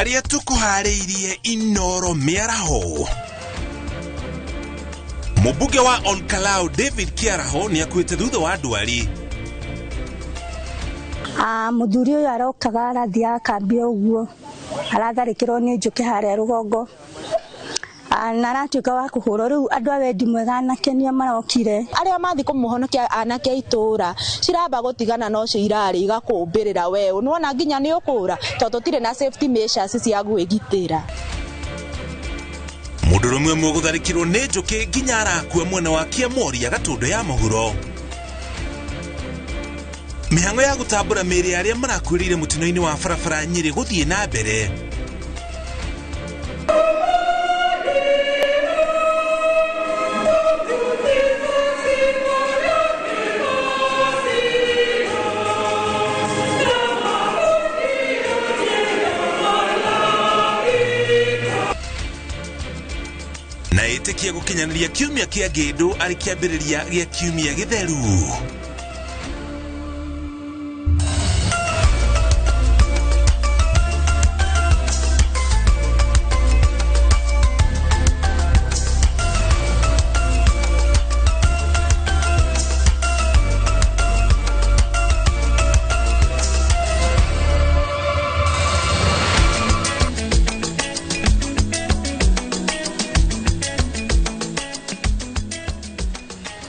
Marĩa tũkũharĩirie Inoro mĩaraho. Mũmbunge wa Olkalau David Kiaraho nĩ akuĩte thutha wa ndwari. Mũthuri ũyũ arokaga arathiaga kambĩ ũguo aratharĩkĩrwo nĩ njũkĩ harĩa rũgongo na aratuĩka wa kũhũrwo. Rĩu andũ a wendi mwega anake nĩo marokire. Arĩa mathiĩ kũmũhonokia anake a itũũra ciramba gũtigana na ũcio irarĩ igakũmbĩrĩra weũ, nĩwona nginya nĩ ũkũra tondũ tũtirĩ na safety measures cia gwĩgitĩra. Mũndũrũme ũmwe gũtharĩkĩrwo nĩ njũkĩ nginya arakua mwena wa Kĩamoria Gatũndũ ya mũhuro. Mĩhang'o ya gũtambũra mĩĩrĩ ya arĩa marakuĩrĩire mũtino-inĩ wa barabara Nyĩrĩ gũthiĩ na mbere. Na ĩtĩkia gũkinyanĩria kiumia kĩa ngĩndũ arĩ kĩambĩrĩria gĩa kiumia gĩtheru.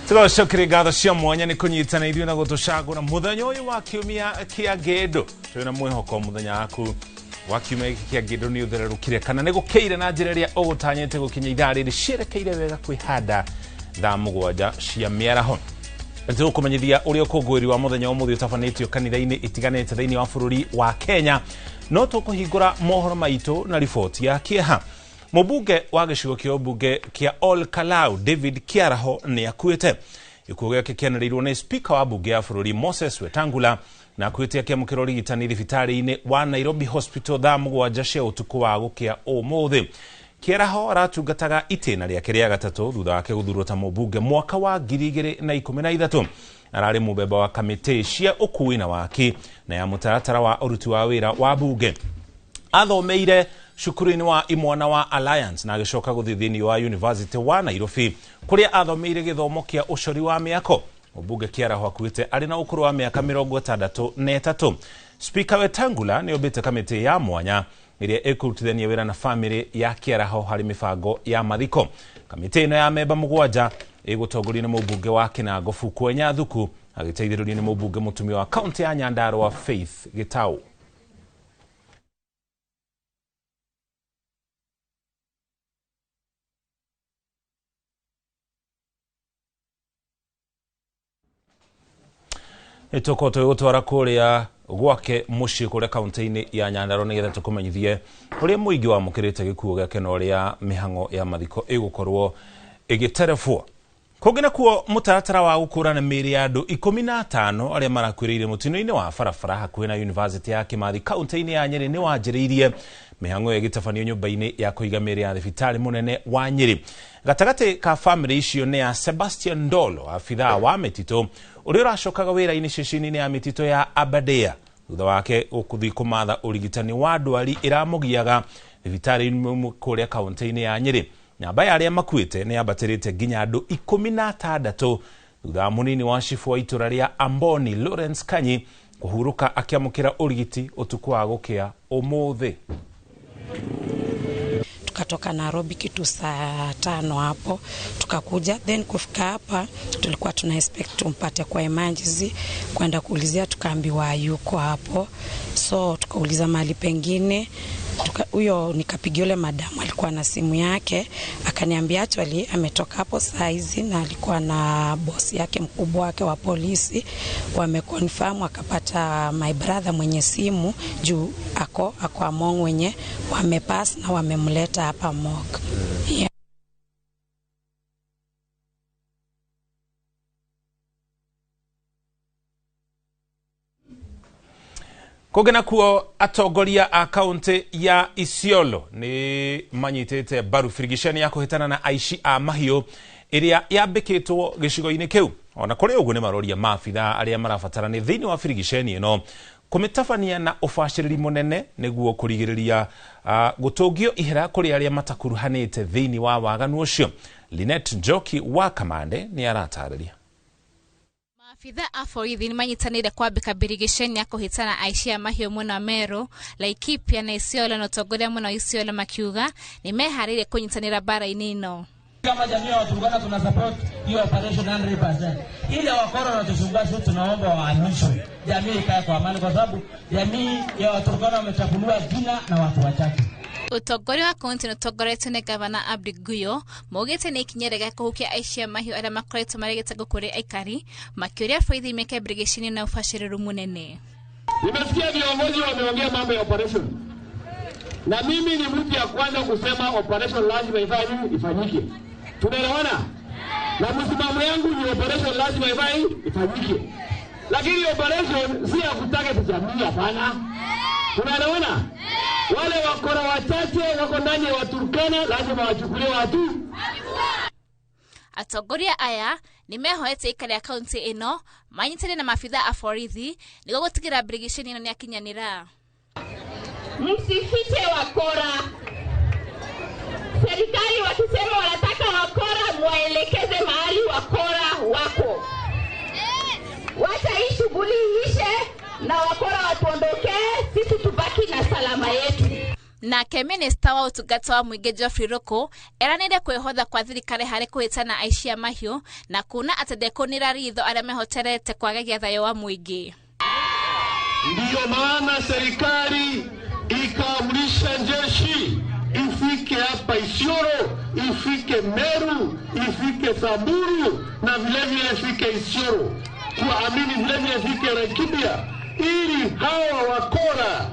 Tũgacokeria ngatho cia mwanya nĩ kũnyitana ithuĩ na gũtũcagũra mũthenya ũyũ wa kiumia kĩa ngĩndũ. Twĩna mwĩhoko mũthenya waku wa kiumia gĩkĩ kĩa ngĩndũ nĩ ũthererũkire kana nĩ gũkĩire na njĩra ĩrĩa ũgũtanyĩte gũkinya ithaa rĩrĩ cierekeire wega kwĩhanda thaa 7 cia mĩaraho. Tũgũkũmenyithia ũrĩa ũkũngũĩri wa mũthenya wa ũmũthĩ ũtabanĩtio kanitha-inĩ itiganĩte thĩinĩ wa bũrũri wa Kenya. No tũkũhingũra mohoro maitũ na riboti ya kĩeha. Mũmbunge wa gĩcigo kĩa ũmbunge kĩa Olkalau David Kiaraho nĩ akuĩte. Gĩkuũ gĩake kĩanĩrĩirwo nĩ spika wa mbunge ya bũrũri Moses Wetangula na akuĩte akĩamũkĩra ũrigitani thibitarĩ-inĩ wa Nairobi Hospital thaa 7 cia ũtukũ wa gũkĩa ũmũthĩ. Kiaraho aratungataga itĩna rĩake rĩa gatatũ thutha wake gũthurwo ta mũmbunge mwaka wa 2013. Ararĩ mũbemba wa kamĩtĩ cia ũkui na waki na ya mũtaratara wa ũruti wa wĩra wa mbunge. Athomeire cukuru-inĩ wa imwana wa Alliance na agĩcoka gũthiĩ thĩinĩ wa University wa Nairobi kũrĩa athomeire gĩthomo kĩa ũcori wa mĩako. Mũmbunge Kiaraho akuĩte arĩ na ũkũrũ wa mĩaka 63. Spika Wetangula nĩ ombĩte kamĩtĩ ya mwanya ĩrĩa ĩkũrutithania wĩra na bamĩrĩ ya Kiaraho harĩ mĩbango ya mathiko. Kamĩtĩ ĩno ya memba 7 ĩgũtongorio nĩ mũmbunge wa Kĩnango Fukwenya Thuku agĩteithĩrĩrio nĩ mũmbunge mũtumia wa kaũntĩ ya Nyandarua Faith Gĩtaũ. Nĩtũkorwo tũgĩgũtwara kũrĩa gwake mũciĩ kũrĩa kaũntĩ-inĩ ya Nyandarua nĩgetha tũkũmenyithie ũrĩa mũingĩ wamũkĩrĩte gĩkuũ gĩake na ũrĩa mĩhang'o ya mathiko ĩgũkorwo ĩgĩterebwo. Kũngĩ nakuo mũtaratara wa gũkũrana mĩĩrĩ ya andũ 15 arĩa marakuĩrĩire mũtino-inĩ wa barabara hakuhĩ na University ya Kĩmathi kaũntĩ-inĩ ya Nyĩrĩ nĩ wanjĩrĩirie. Mĩhang'o ĩyo ĩgĩtabanio nyũmba-inĩ ya kũiga mĩĩrĩ ya thibitarĩ mũnene wa Nyĩrĩ. Gatagatĩ ka bamĩrĩ icio nĩ ya Sebastian Ndolo, abithaa wa mĩtitũ ũrĩa ũracokaga wĩra-inĩ ceceni-inĩ ya mĩtitũ ya Aberdare thutha wake gũthiĩ kũmatha ũrigitani wa ndwari ĩramũgiaga thibitarĩ-inĩ kũrĩa kaũntĩ-inĩ ya Nyĩrĩ. Namba ya arĩa makuĩte nĩ yambatĩrĩte nginya andũ 16 thutha wa mũnini wa cibũ wa itũra rĩa Amboni Lawrence Kanyi kũhurũka akĩamũkĩra ũrigiti ũtukũ wa gũkĩa ũmũthĩ. Tukatoka Nairobi kitu saa 5 hapo tukakuja, then kufika hapa tulikuwa tuna expect tumpate kwa emergency, kwenda kuulizia tukaambiwa yuko hapo, so tukauliza mahali pengine. Huyo nikapigia yule madamu alikuwa na simu yake, akaniambia actually ametoka hapo saa hizi na alikuwa na boss yake mkubwa wake wa polisi, wameconfirm akapata my brother mwenye simu juu ako among wenye wamepass na wamemleta hapa morgue. Yeah. Kũngĩ nakuo atongoria a kaũntĩ ya Isiolo nĩ manyitĩte mbaru birigiceni ya kũhĩtana na aici a mahiũ ĩrĩa yambĩkĩtwo gĩcigo-inĩ kĩu. Ona kũrĩ ũguo nĩ maroria maabithaa arĩa marabatarani thĩinĩ wa birigiceni ĩno Kũmĩtabania na ũbacĩrĩri mũnene nĩguo kũrigĩrĩria gũtũngio ihera kũrĩ arĩa matakuruhanĩte thĩinĩ wa waganu ũcio. Linet Njoki wa Kamande nĩ aratarĩria. Maabitha a borithi nĩmanyitanĩire kwambĩka mbirigiceni ya kũhĩtana aici a mahiũ mwena wa Meru, Laikipia na Isiolo na ũtongoria mwena wa Isiolo makiuga nĩmeharĩirie kũnyitanĩra mbara-inĩ ĩno. Kama jamii ya Waturkana tuna support hiyo operation 100%. Ile wakora wanatusumbua sisi tunaomba wahamishwe. Jamii ikae kwa amani kwa sababu jamii ya Waturkana wamechafuliwa jina na watu wachache. Ũtongoria wa kaunti nĩ ũtongoretio nĩ gavana Abdi Guyo maugĩte nĩ ikinya rĩega kũhukia aici a mahiũ arĩa makoretwo marĩ gĩtego kũrĩ aikari makĩũria borithi meke mbirigiceni na ũbacĩrĩru mũnene. Nimesikia viongozi wameongea mambo ya operation. Na mimi ni mtu ya kwanza kusema operation lazima ifanyike. Tunaelewana? Na msimamo yangu ni operation lazima ifanyike. Lakini operation si ya kutarget jamii, hapana. Tunaelewana? Wale wakora wachache wako ndani ya Waturkana lazima wachukuliwe watu. Atongoria aya nĩmehoete aikari a kaunti ĩno manyitanĩre na maabitha a borithi nĩguo gũtigĩrĩra mbirigiceni ĩno nĩyakinyanĩra. Msifiche wakora. Serikali wakisema wanataka wakora, mwaelekeze mahali wakora wako. Wacha hii shughuli iishe na wakora watuondokee, sisi tubaki na salama yetu. Nake minista wa ũtungata wa mũingĩ Geoffrey Ruku eranĩire kwĩhotha kwa thirikari harĩ kũhĩtana aici a mahiũ na kuona atĩ ndekũnĩra ritho arĩa mehoterete kwagagia thayũ wa mũingĩ. Ndiyo maana serikali ikaamrisha jeshi ifike hapa Isiolo, ifike Meru, ifike Samburu na vile vile ifike Isiolo, kuamini vile vile ifike Laikipia, ili hawa wakora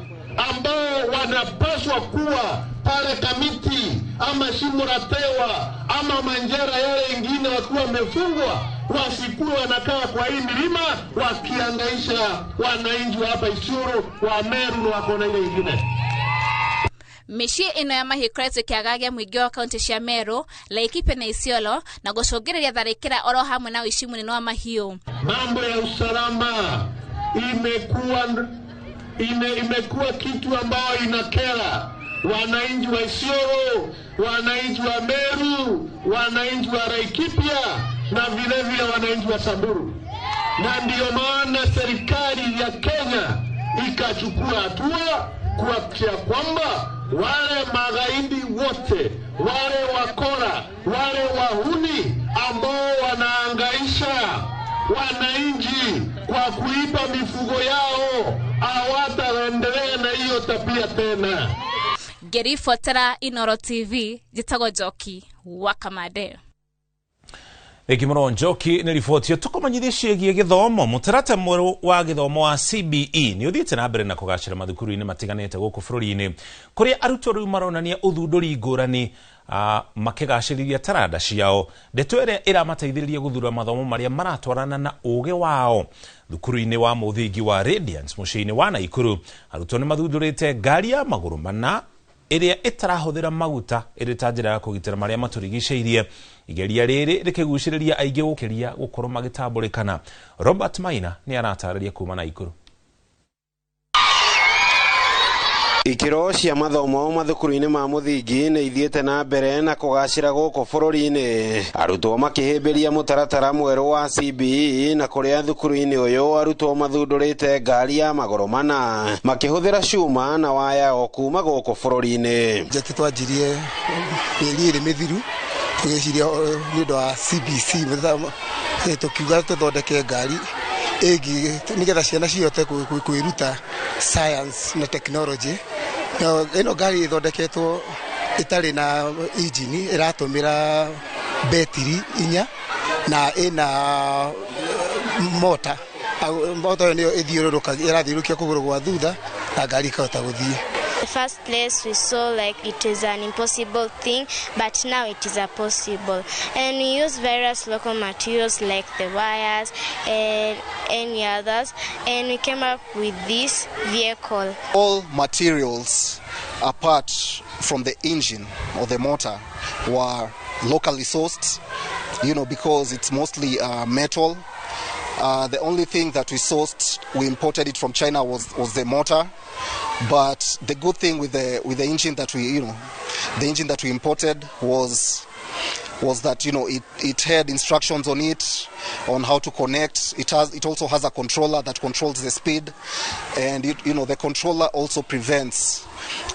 ambao wanapaswa kuwa pale Kamiti ama Shimo la Tewa ama Manjera yale ingine wakiwa wamefungwa, wasikuwe wanakaa kwa hii milima wakiangaisha wananchi wa hapa Isiolo, wa Meru na wakona ile ingine. Mĩciĩ ĩno ya mahiũ ĩkoretwo ĩkĩagagia mũingĩ wa kaunti cia Meru, Laikipia na Isiolo na gũcũngĩrĩria tharĩkĩra oro hamwe na ũici mũnene wa mahiũ. Mambo ya usalama imekuwa kitu ambayo inakera wananchi wa Isiolo, wananchi wa Meru, wananchi wa Laikipia na vile vile wananchi wa Samburu. Na ndiyo maana serikali ya Kenya ikachukua hatua kuhakikisha kwamba wale magaidi wote, wale wakora, wale wahuni ambao wanaangaisha wananchi kwa kuiba mifugo yao hawataendelea na hiyo tabia tena. Ngĩribotera Inoro TV, njĩtagwo Njoki wa Kamande. Thengi mũno Njoki nĩ riboti ĩyo. Tũkũmenyithie ciĩgiĩ gĩthomo. Mũtaratara mwerũ wa gĩthomo wa CBE nĩ ũthiĩte na mbere na kũgacĩra mathukuru-inĩ matiganĩte gũkũ bũrũri-inĩ, kũrĩa arutwo rĩu maronania ũthundũri ngũrani makĩgacĩrithia taranda ciao, ndeto ĩrĩa ĩramateithĩrĩria gũthura mathomo marĩa maratwarana na ũgĩ wao. Thukuru-inĩ wa mũthingi wa Radiance mũciĩ-inĩ wa Naikuru, arutwo nĩ mathundũrĩte ngari ya magũrũ mana ĩrĩa ĩtarahũthĩra maguta ĩrĩ ta njĩra ya kũgitĩra marĩa matũrigicĩirie. Igeria rĩrĩ rĩkĩgucĩrĩria aingĩ gũkĩria gũkorwo magĩtambũrĩkana. Robert Maina nĩ aratarĩria kuma Naikuru. Ikĩro cia mathomo mathukuru-inĩ ma mũthingi nĩ ithiĩte na mbere na kũgacĩra gũkũ bũrũri-inĩ, arutwo makĩhĩmbĩria mũtaratara mwerũ wa CBE, na kũrĩa thukuru-inĩ ũyũ arutwo mathundũrĩte ngari ya magũrũ mana makĩhũthĩra cuma na waya o kuma gũkũ bũrũri-inĩ. Njeti twanjirie mĩeri ĩrĩ mĩthiru tũgĩciria nĩ ũndũ wa CBC, tũkiuga tũthondeke ngari ĩngĩ nĩgetha ciana cihote kwĩruta science na technology. Ĩno ngari ĩthondeketwo ĩtarĩ na injini, ĩratũmĩra betiri inya na ĩna mota. Mota ĩyo nĩyo ĩrathiũrũrũkia kũgũrũ gwa thutha na ngari ĩkahota gũthiĩ. The first place we saw like it is an impossible thing, but now it is a possible. And we use various local materials like the wires and any others, and we came up with this vehicle. All materials apart from the engine or the motor were locally sourced, you know, because it's mostly metal. The only thing that we sourced, we imported it from China, was the motor. But the good thing with the engine that we, you know, the engine that we imported was that, you know, it had instructions on it on how to connect. It also has a controller that controls the speed, and you know, the controller also prevents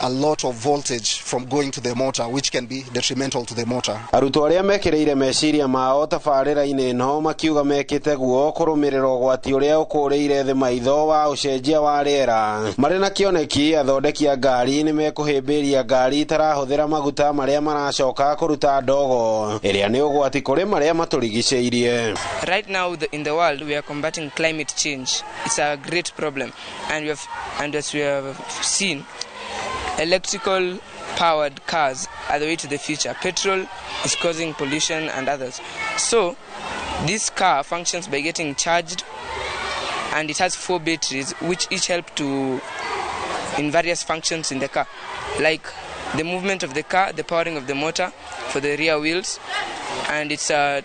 a lot of voltage from going to the motor, which can be detrimental to the motor. Arutwo arĩa mekĩrĩire meciria mao tabarĩra-inĩ ĩno makiuga mekĩte guo kũrũmĩrĩra ũgwati ũrĩa ũkũrĩire thĩ maitho wa ũcenjia wa rĩera. Marĩ na kĩoneki athondeki a ngari nĩ mekũhĩmbĩria ngari itarahũthĩra maguta marĩa maracoka kũruta ndogo ĩrĩa nĩ ũgwati kũrĩ marĩa matũrigicĩirie. Right now in the world we are combating climate change. It's a great problem, and as we have seen, electrical powered cars are the way to the future. Petrol is causing pollution and others. So this car functions by getting charged, and it has 4 batteries which each help to in various functions in the car, like the movement of the car, the powering of the motor for the rear wheels, and it's a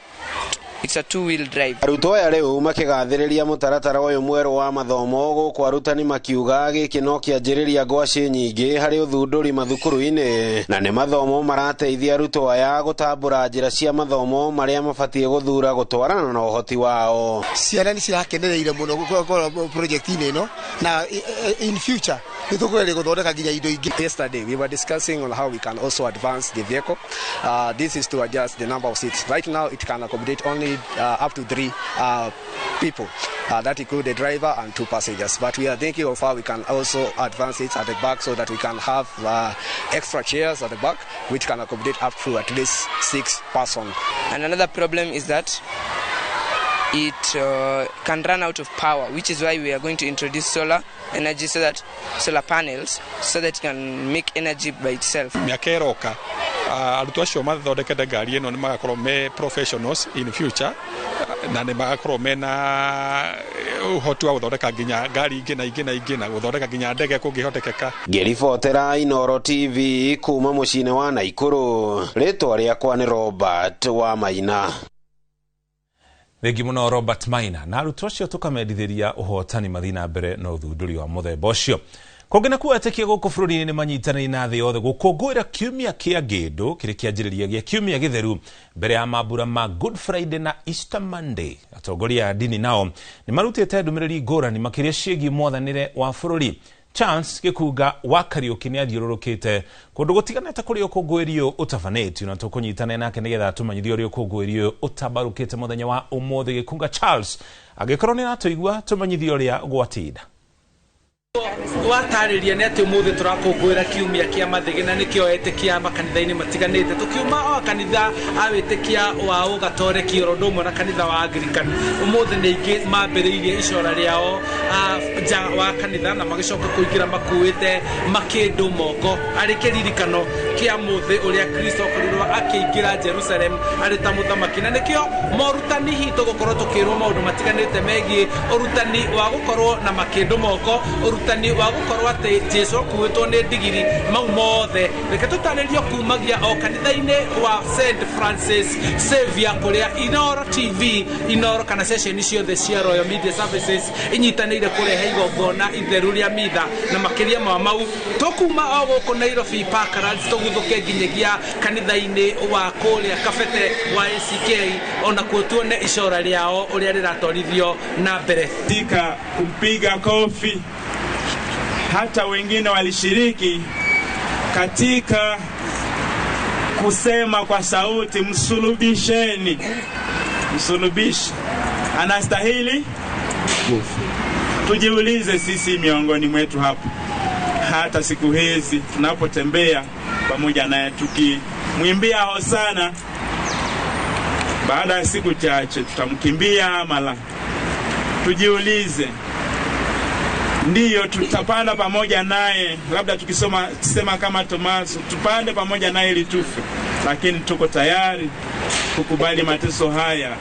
two-wheel drive. Arutwo aya rĩu makĩgathĩrĩria mũtaratara ũyũ mwerũ wa mathomo gũkũ arutani makiuga gĩkĩ no kĩanjĩrĩria ngwacĩ nyingĩ harĩ ũthundũri mathukuru-inĩ, na nĩ mathomo marateithia arutwo aya gũtambũra njĩra cia mathomo marĩa mabatiĩ gũthura gũtwarana na ũhoti wao. Ciana nĩ cirakenereire mũno gũkorwo project-inĩ ĩno, na in future nĩ tũkũgeria gũthondeka nginya indo ingĩ. Yesterday we were discussing on how we can also advance the vehicle. This is to adjust the number of seats. Right now it can accommodate only up to 3 people, that include the driver and 2 passengers. But we are thinking of how we can also advance it at the back so that we can have extra chairs at the back which can accommodate up to at least 6 persons. And another problem is that it can run out of power, which is why we are going to introduce solar energy, so that solar panels, so that it can make energy by itself. Mĩaka ĩroka arutwo acio mathondekete ngari ĩno nĩ magakorwo me professionals in future, na nĩ magakorwo mena ũhoti wa gũthondeka nginya ngari ingĩ na ingĩ na ingĩ, na gũthondeka nginya ndege kũngĩhotekeka. Ngĩribotera Inooro TV kuma mũciĩ-inĩ wa Naikuru, rĩtwa rĩakwa nĩ Robert wa Maina. Thengi muno Robert Maina. Na arutwo acio tũkamendithĩria ũhotani mathiĩ na mbere na ũthundũri wa mũthemba ũcio. Kũngĩ nakuo etĩkia gũkũ bũrũri-inĩ nĩ manyitanĩire na thĩ yothe gũkũngũĩra kiumia kĩa ngĩndũ kĩrĩ kĩanjĩrĩria gĩa kiumia gĩtheru mbere ya mambura ma Good Friday na Easter Monday. Atongoria a ndini nao nĩ marutĩte ndũmĩrĩri ngũrani makĩria ciĩgiĩ mwathanĩre wa bũrũri. Chance Gĩkunga wa Kariũki nĩ athiũrũrũkĩte kũndũ gũtiganĩte kũrĩa ũkũngũĩri ũyũ ũtabanĩtio, na tũkũnyitane nake nĩgetha tũmanyithie ũrĩa ũkũngũĩri ũyũ ũtambarũkĩte mũthenya wa ũmũthĩ. Gĩkunga Charles, angĩkorwo nĩ aratũigua, tũmanyithie ũrĩa gwatinda. Watarĩria nĩ atĩ ũmũthĩ tũrakũngũĩra kiumia kĩa mathĩgĩ, na nĩkĩo etĩkia makanitha-inĩ matiganĩte, tũkiuma o kanitha a wĩtĩkia wa ũgatoreki oro ũndũ ũmwe na kanitha wa Anglican. Ũmũthĩ nĩ aingĩ mambĩrĩirie icora rĩao nja wa kanitha na magĩcoka kũingĩra makuĩte makĩndũ moko arĩ kĩririkano kĩa mũthĩ ũrĩa Kristo akorirwo akĩingĩra Jerusalem arĩ ta mũthamaki. Na nĩkĩo morutani hitũ gũkorwo tũkĩrwo maũndũ matiganĩte megiĩ ũrutani wa gũkorwo na makĩndũ moko, ũrutani wa gũkorwo atĩ Jesu akuĩtwo nĩ ndigiri, mau mothe reke tũtarĩrio kumagia o kanitha-inĩ wa St Francis Xavier kũrĩa Inooro TV, Inooro kana ceceni ciothe cia Royal Media Services inyitanĩire kũrehe igongona itheru rĩa mitha. Na makĩria ma mau tũkuma o gũkũ Nairobi Parklands tũguthũke nginyagia kanitha-inĩ wa kũrĩa Kabete wa ACK, onakuo tuone icora rĩao ũrĩa rĩratwarithio na mbere. Katika kumpiga kofi, hata wengine walishiriki katika kusema kwa sauti, msulubisheni, msulubishi anastahili kufa. Tujiulize sisi miongoni mwetu hapa, hata siku hizi tunapotembea pamoja naye tukimwimbia hosana, baada ya siku chache tutamkimbia ama la? Tujiulize, ndiyo tutapanda pamoja naye, labda tukisoma sema kama Tomaso, tupande pamoja naye ili tufe, lakini tuko tayari kukubali mateso haya.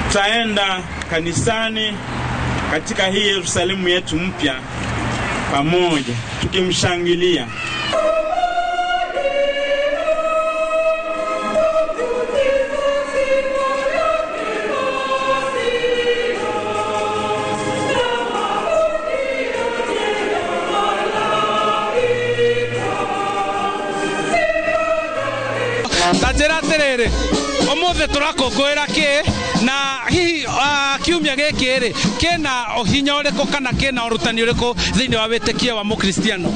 Tutaenda kanisani katika hii Yerusalemu yetu mpya pamoja tukimshangilia. Ta njĩra atĩrĩrĩ, ũmũthĩ tũrakũngũĩra kĩ na hihi kiumia gĩkĩ rĩ kĩna ũhinya ũrĩkũ kana kĩna ũrutani ũrĩkũ thĩinĩ wa wĩtĩkio wa mũkristiano?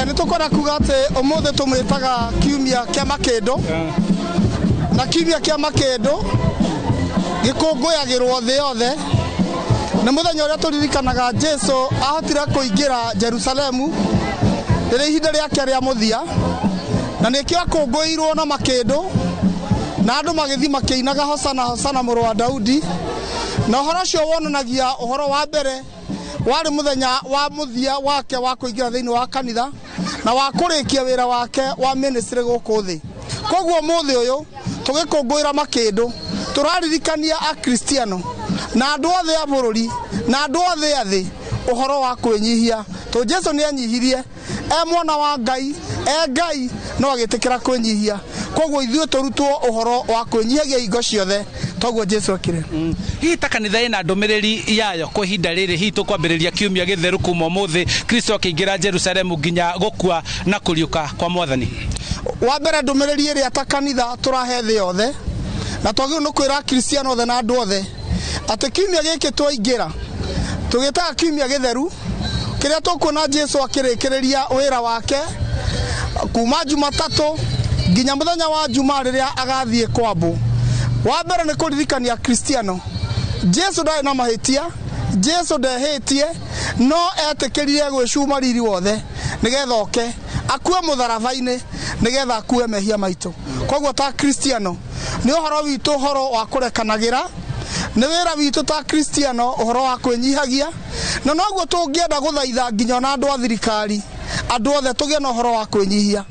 Nĩ tũkwenda kuga atĩ ũmũthĩ tũmwĩtaga kiumia kĩa makĩndũ, na kiumia kĩa makĩndũ gĩkũngũyagĩrwo thĩ yothe. Nĩ mũthenya ũrĩa tũririkanaga Jesu ahotire kũingĩra Jerusalemu rĩrĩa ihinda rĩake rĩa mũthia, na nĩkĩo akũngũĩirwo na makĩndũ na andũ magĩthiĩ makĩinaga hosana hosana mũrũ wa Daudi. Na ũhoro ũcio wonanagia ũhoro wa mbere warĩ mũthenya wa mũthia wake wa kũingĩra thĩinĩ wa kanitha na wa kũrĩkia wĩra wake wa ministry gũkũ thĩ. Koguo mũthĩ ũyũ tũgĩkũngũĩra makĩndũ tũraririkania akristiano na andũ othe a bũrũri na andũ othe a thĩ ũhoro wa kwĩnyihia. To Jesu nĩ anyihirie e mwana wa Ngai, e Ngai no agĩtĩkĩra kwĩnyihia. Koguo ithuĩ tũrutwo ũhoro wa kwĩnyihagia hingo ciothe toguo Jesu ekire. Hihi ta kanitha ĩna ndũmĩrĩri yayo kwa ihinda rĩrĩ, hihi tũkwambĩrĩria kiumia gĩtheru kuma ũmũthĩ Kristo akĩingĩra Jerusalemu nginya gũkua na kũriũka kwa mwathani? Wa mbere ndũmĩrĩri ĩrĩa ta kanitha tũrahe thĩ yothe na twagĩrĩirwo nĩ kwĩra akristiano othe na andũ othe atĩ kiumia gĩkĩ twaingĩra tũgĩtaga kiumia gĩtheru kĩrĩa tũkuona Jesu akĩrĩkĩrĩria wĩra wake kuma Jumatatũ nginya mũthenya wa Jumaa rĩrĩa agathiĩ kwambũ. Wa mbere nĩ kũririkania akristiano Jesu ndarĩ na mahĩtia, Jesu ndehĩtie, no etĩkĩrire gwĩcuma riri wothe nĩgetha oke akue mũtharaba-inĩ nĩgetha akue mehia maitũ. Koguo ta akristiano nĩ ũhoro witũ ũhoro wa kũrekanagĩra, nĩ wĩra witũ ta akristiano ũhoro wa kwĩnyihagia, na noguo tũngĩenda gũthaitha nginya ona andũ a thirikari, andũ othe tũgĩe na ũhoro wa kwĩnyihia.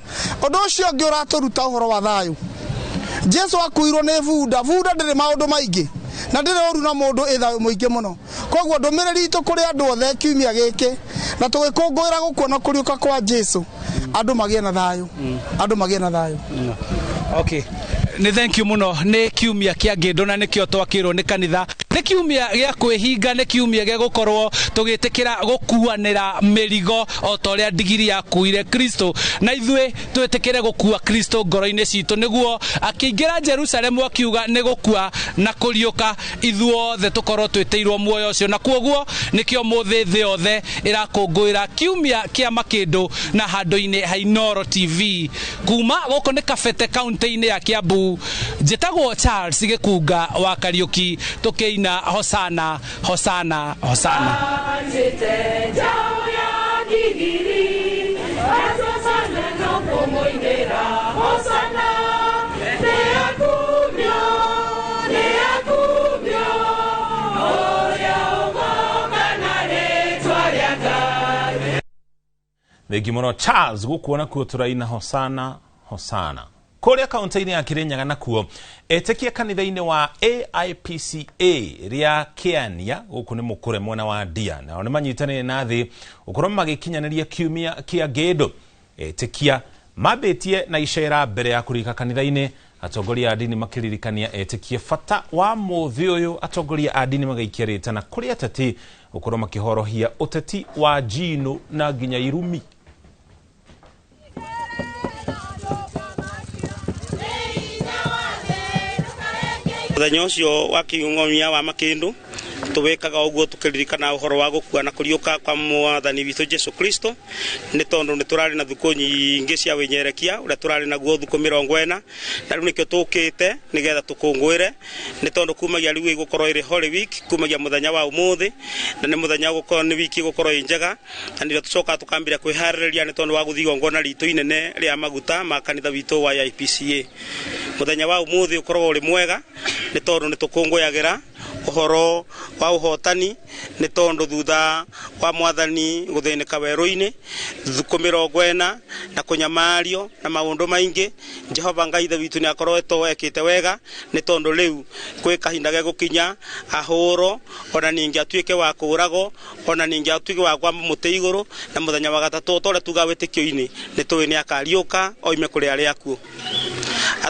Ũndũ ũcio ũngĩ ũratũruta ũhoro wa thayũ. Jesu akuirwo nĩ bunda, bunda ndĩrĩ maũndũ maingĩ na ndĩrĩ ũru na mũndũ ĩ thayũ mũingĩ mũno. Koguo ndũmĩrĩri itũ kũrĩ andũ othe kiumia gĩkĩ na tũgĩkũngũĩra gũkua na kũriũka kwa Jesu, andũ magĩe na thayũ, andũ magĩe na thayũ. Okay. Nĩ thank you mũno. Nĩ kiumia kĩa ngĩndũ na nĩkĩo twakĩrwo nĩ kanitha. Nĩ kiumia gĩa kwĩhinga, nĩ kiumia gĩa gũkorwo tũgĩtĩkĩra gũkuanĩra mĩrigo o ta ũrĩa ndigiri yakuire Kristo, na ithuĩ twĩtĩkĩre gũkua Kristo ngoro-inĩ citũ nĩguo akĩingĩra Jerusalemu akiuga nĩ gũkua na kũriũka, ithuothe tũkorwo twĩtĩirwo muoyo ũcio. Na kuoguo nĩkĩo mũthĩ thĩ yothe ĩrakũngũĩra kiumia kĩa makĩndũ na handũ-inĩ ha Inooro TV. Kuma gũkũ nĩ Kabete kaunti-inĩ ya Kiambu, njĩtagwo Charles Gĩkunga wa Kariũki, tũkĩina hosana hosana hosana. Thengi mũno Charles gũkuona kuo tũraina hosana hosana. Kũrĩa kaunti-inĩ ya Kirinyaga nakuo etĩkia kanitha-inĩ wa AIPCA rĩa Kĩania gũkũ nĩ Mũkũre mwena wa Ndia, nao nĩ manyitanĩire na thĩ gũkorwo magĩkinyanĩria kiumia kĩa ngĩndũ. Etĩkia mambĩtie na icera mbere ya kũrika kanitha-inĩ, atongoria a ndini makĩririkania etĩkie bata wa mũthĩ ũyũ. Atongoria a ndini magĩikia rĩtana kũrĩ ateti gũkorwo makĩhorohia ũteti wa njino na nginya irumi. Mũthenya ũcio wa kĩng'omia wa makĩndũ tũwĩkaga ũguo tũkĩririkana ũhoro wa gũkua na kũriũka kwa mwathani witũ Jesu Kristo, nĩ tondũ nĩ tũrarĩ na thukũ nyingĩ cia wĩnyerekia ũrĩa tũrarĩ naguo thukũ 40, na rĩu nĩkĩo tũkĩte nĩgetha tũkũngũĩre, nĩ tondũ kumagia rĩu ĩgũkorwo ĩrĩ Holy Week, kumagia mũthenya wa ũmũthĩ, na nĩ mũthenya ũgũkorwo nĩ wiki ĩgũkorwo ĩ njega, na nĩrĩo tũcokaga tũkambĩrĩria kwĩharĩrĩria nĩ tondũ wa gũthiĩ igongona ritũ inene rĩa maguta ma kanitha witũ wa AIPCA. Mũthenya wa ũmũthĩ ũkoragwo ũrĩ mwega nĩ tondũ nĩ tũkũngũyagĩra ũhoro wa ũhotani, nĩ tondũ thutha wa mwathani gũthĩnĩka werũ-inĩ thukũ 40 na kũnyamario na maũndũ maingĩ, Jehova Ngai ithe witũ nĩ akoretwo ekĩte wega, nĩ tondũ rĩu kwĩ kahinda gegũkinya ahũrwo, ona ningĩ atuĩke wa kũũragwo, ona ningĩ atuĩke wa kwamba mũtĩ igũrũ, na mũthenya wa gatatũ o ta ũrĩa tugaga wĩtĩkio-inĩ nĩ tũĩ nĩ akariũka oime kũrĩ arĩa akuũ.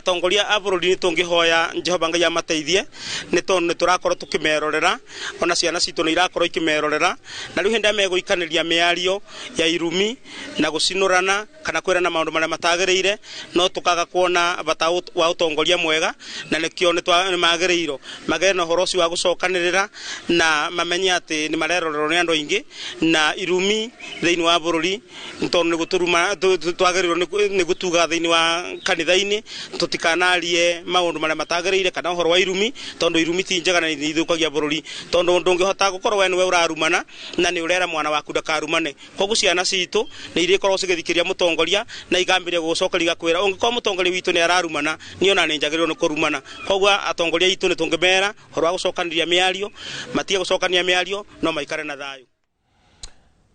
Atongoria a bũrũri nĩ tũngĩhoya Jehova Ngai amateithie, nĩ tondũ nĩ tũrakorwo tũkĩmerorera, ona ciana citũ nĩ irakorwo ikĩmerorera, na rĩu hĩndĩ ĩrĩa megũikanĩria mĩario ya irumi na gũcinũrana kana kwĩrana maũndũ marĩa matagĩrĩire, no tũkaga kuona bata wa ũtongoria mwega, na nĩkĩo nĩ magĩrĩirwo magĩe na ũhoro ũcio wa gũcokanĩrĩra na mamenye atĩ nĩ marerorerwo nĩ andũ aingĩ, na irumi thĩinĩ wa bũrũri nĩ tondũ nĩ gũtũruma twagĩrĩirwo nĩ gũtuga thĩinĩ wa kanitha-inĩ, tũtikanarie maũndũ marĩa matagĩrĩire kana ũhoro wa irumi, tondũ irumi ti njega na nĩ ithũkagia bũrũri, tondũ ndũngĩhota gũkorwo we nĩwe ũrarumana na nĩ ũrera mwana waku ndakarumane. Koguo ciana citũ nĩ irĩkorwo cigĩthikĩria mũtongoria na ikambĩrĩria gũgũcokeria igakwĩra ũngĩkorwo mũtongoria witũ nĩ ararumana, niĩ ona nĩ njagĩrĩirwo nĩ kũrumana. Koguo atongoria aitũ nĩ tũngĩmera ũhoro wa gũcokanĩria mĩario, matige gũcokania mĩario, no maikare na thayũ.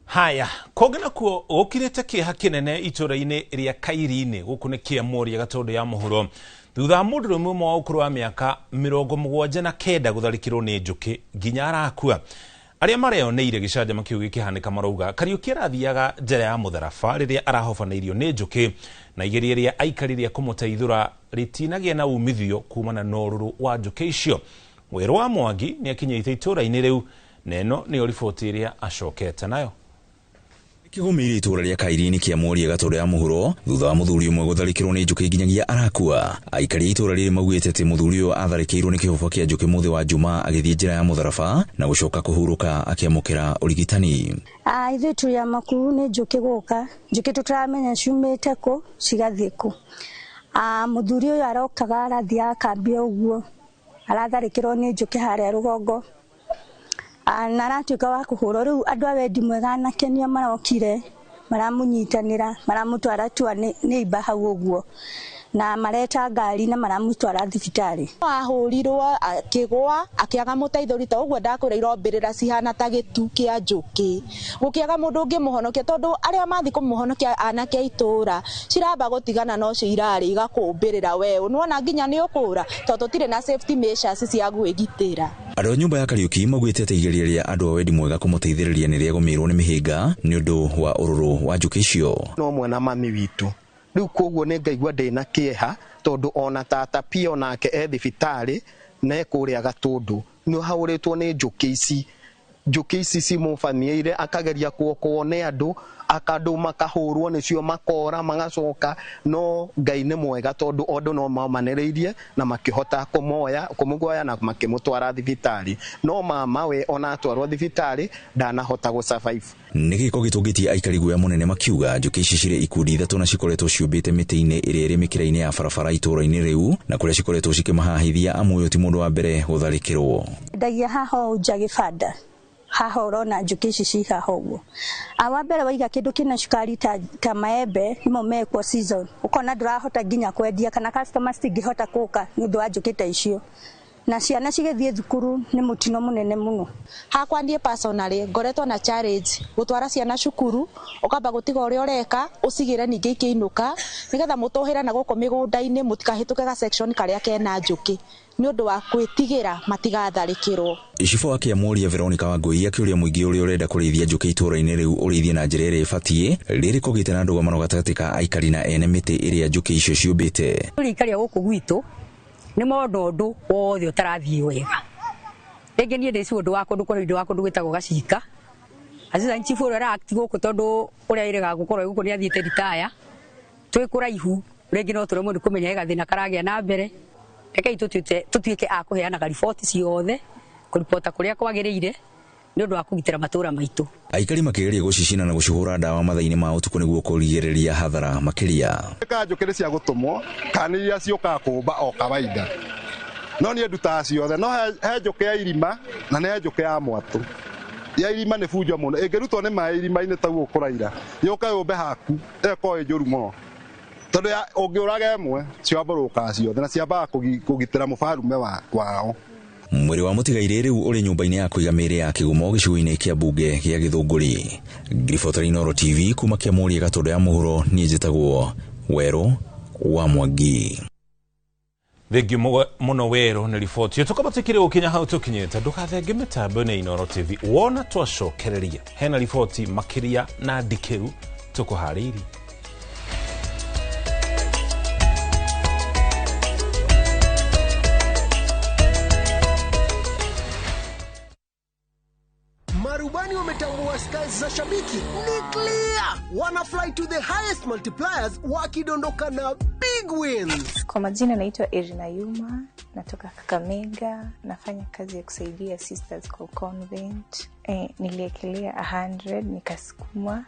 Haya, kũngĩ nakuo gũkirĩte kĩeha kĩnene itũũra-inĩ rĩa Kairinĩ gũkũ nĩ Kĩamũria Gatũndũ ya mũhuro, thutha wa mũndũrũme ũmwe wa ũkũrũ wa mĩaka 79 gũtharĩkĩrwo nĩ njũkĩ nginya arakua. Arĩa mareoneire gĩcanjama kĩu gĩkĩhanĩka marauga Kariũki arathiaga njĩra ya mũtharaba rĩrĩa arahobanĩirio nĩ njũkĩ, na igeria rĩa aikari rĩa kũmũteithũra rĩtinagĩa na umithio kumana na ũrũrũ wa njũkĩ icio. Werũ wa Mwangi nĩ akinyĩte itũũra-inĩ rĩu, na ĩno nĩyo riboti ĩrĩa acokete nayo. Kĩgũmĩire itũũra rĩa Kairinĩ Kĩamũria Gatũndũ ya mũhuro thutha wa mũthuri ũmwe gũtharĩkĩrwo nĩ njũkĩ nginyagia arakua. Aikari a itũũra rĩrĩ maugĩte atĩ mũthuri ũyũ atharĩkĩirwo nĩ kĩhobo kĩa njũkĩ mũthĩ wa Jumaa agĩthiĩ njĩra ya mũtharaba na gũcoka kũhurũka akĩamũkĩra ũrigitani. Ithuĩ tũrĩ amaku nĩ njũkĩ gũka, njũkĩ tũtaramenya ciumĩte kũ cigathiĩ kũ. Mũthuri ũyũ arokaga arathiaga kambia ũguo, aratharĩkĩrwo nĩ njũkĩ harĩa rũgongo, na aratuĩka wa kũhũrwo. Rĩu andũ a wendi mwega anake nĩo marokire maramũnyitanĩra, maramũtwara tua nĩ imba hau ũguo, na mareta ngari na maramũtwara thibitarĩ. Ahũrirwo akĩgũa akĩaga mũteithũri, ta ũguo ndakwĩra irombĩrĩra cihana ta gĩtu kĩa njũkĩ, gũkĩaga mũndũ ũngĩmũhonokia, tondũ arĩa mathiĩ kũmũhonokia anake a itũũra ciramba gũtigana na ũcio irarĩ igakũmbĩrĩra we, nĩwona nginya nĩ ũkũra, tondũ tũtirĩ na safety measures cia gwĩgitĩra. Andũ a nyũmba ya Kariũki maugĩte atĩ igeria rĩa andũ a wendi mwega kũmũteithĩrĩria nĩ rĩagũmĩirwo nĩ mĩhĩnga nĩ ũndũ wa ũrũrũ wa njũkĩ icio. No mwena mami witũ rĩu, koguo nĩ ngaigua ndĩna kĩeha, tondũ ona tata pia onake e thibitarĩ na e kũrĩa Gatũndũ nĩ ahũrĩtwo nĩ njũkĩ ici. Njũkĩ ici cimũbaniĩire, akageria kuokwo nĩ andũ, akandũ makahũrwo nĩcio makora magacoka, no Ngai nĩ mwega tondũ andũ no mamanĩrĩirie na makĩhota kũmũgoya na makĩmũtwara thibitarĩ, no mama we ona atwarwo thibitarĩ ndanahota gũ survive. Nĩ gĩko gĩtũngĩtie aikari guoya mũnene makiuga njũkĩ ici cirĩ ikundi ithatũ na cikoretwo ciũmbĩte mĩtĩ-inĩ ĩrĩa ĩrĩ mĩkĩra-inĩ ya barabara itũũra-inĩ rĩu, na kũrĩa cikoretwo cikĩmahahithia amu ũyũ ti mũndũ wa mbere gũtharĩkĩrwo. Ndagia haha ũũ nja gĩbanda haha ũrona njũkĩ ici ci haha ũguo. Wa mbere waiga kĩndũ kĩna cukari ta maembe nĩmo mekwo season, ũkona ndũrahota nginya kwendia kana customers cingĩhota gũka nĩ ũndũ wa njũkĩ ta icio, na ciana cigĩthiĩ thukuru nĩ mũtino mũnene mũno. Hakwa niĩ personally ngoretwo na challenge gũtwara ciana cukuru, ũkamba gũtiga ũrĩa ũreka ũcigĩre ningĩ ikĩinũka, nĩgetha mũtũhĩre na gũkũ mĩgũnda-inĩ mũtikahĩtũke ga section karĩa kena njũkĩ nĩ ũndũ wa gwĩtigĩra matigatharĩkĩrwo. Cibũ wa Kĩamũria Veronica Wangũi akĩũria mũingĩ ũrĩa ũrenda kũrĩithia njũkĩ itũũra-inĩ rĩu ũrĩithie na njĩra ĩrĩa ĩbatiĩ, rĩrĩ kũgĩte na ndũgamano gatagatĩ ka aikari na ene mĩtĩ ĩrĩa njũkĩ icio ciũmbĩte. Aikari a gũkũ gwitũ nĩ mona ũndũ wothe ũtarathiĩ wega. Rĩngĩ niĩ ndĩ ũndũ wa kũndũ kũrĩa wa kũndũ gwĩtagwo Gacika. Assistant chief ũrĩa ũra-act gũkũ tondũ ũrĩa ĩrĩga gũkorwo gũkũ nĩ athiĩte retire, twĩ kũraihu rĩngĩ no tũremwo nĩ kũmenya he gathĩna karagĩa na mbere. Rekei tũtuĩke a kũheanaga riboti ciothe, kũribota kũrĩa kwagĩrĩire nĩ ũndũ wa kũgitĩra matũũra maitũ. Aikari makĩgeria gũcicina na gũcihũra ndawa mathaa-inĩ ma ũtukũ nĩguo kũrigĩrĩria hathara makĩria. Ka njũkĩ nĩ cia gũtũmwo kana iria ciũkaga kũmba o kawaida, no niĩ ndutaga ciothe, no he njũkĩ ya irima na nĩ he njũkĩ ya mwatũ. Ya irima nĩ bunjo mũno, ĩngĩrutwo nĩ maĩ irima-inĩ ta ũguo kũraira, yũke yũmbe haku ĩkorwo ĩ njũru mũno, tondũ ũngĩũraga ĩmwe ciambũrũkaga ciothe na ciambaga kũgitĩra mũbarume wao. Mwĩrĩ wa mũtigairĩ rĩu ũrĩ nyũmba-inĩ ya kũiga mĩĩrĩ ya Kĩgumo gĩcigo-inĩ kĩa mbunge gĩa Gĩthũngũri. Ngiribota Inooro TV kuma Kĩamũria Gatũndũ ya mũhuro, niĩ njĩtagwo Werũ wa Mwangi. Thengiũ mũno Werũ nĩ riboti tũkorwo tũkĩrĩ gũkinya hau tũkinyĩte. Ndũgathenge mĩtambo-inĩ Inooro TV wona twacokereria hena riboti makĩria na ndikĩru tũkũharĩirie. Ukubani wametambua skies za Shabiki ni clear. Wana fly to the highest multipliers wakidondoka na big wins. Kwa majina naitwa Irina Yuma, natoka Kakamega, nafanya kazi ya kusaidia sisters kwa convent. Niliekelea 100 nikasukuma,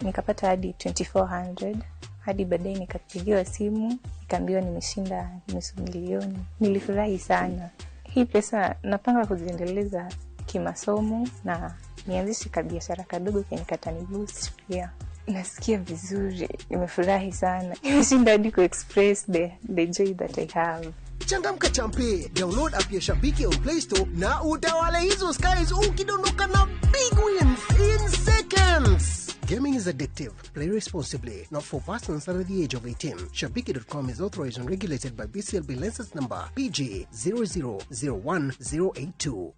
nikapata hadi 2400, hadi baadaye nikapigiwa simu, nikaambiwa nimeshinda 500,000. Nilifurahi sana. Hii pesa napanga kuziendeleza kimasomo na nianzishe kabiashara kadogo kenye kataniboost pia. Nasikia vizuri, nimefurahi sana. Nimeshinda hadi ku-express the joy that I have. Changamka champe, download app ya Shabiki on Play Store na utawale hizo skies ukidondoka na big wins in seconds. Gaming is addictive. Play responsibly. Not for persons under the age of 18. Shabiki.com is authorized and regulated by BCLB license number PG 0001082.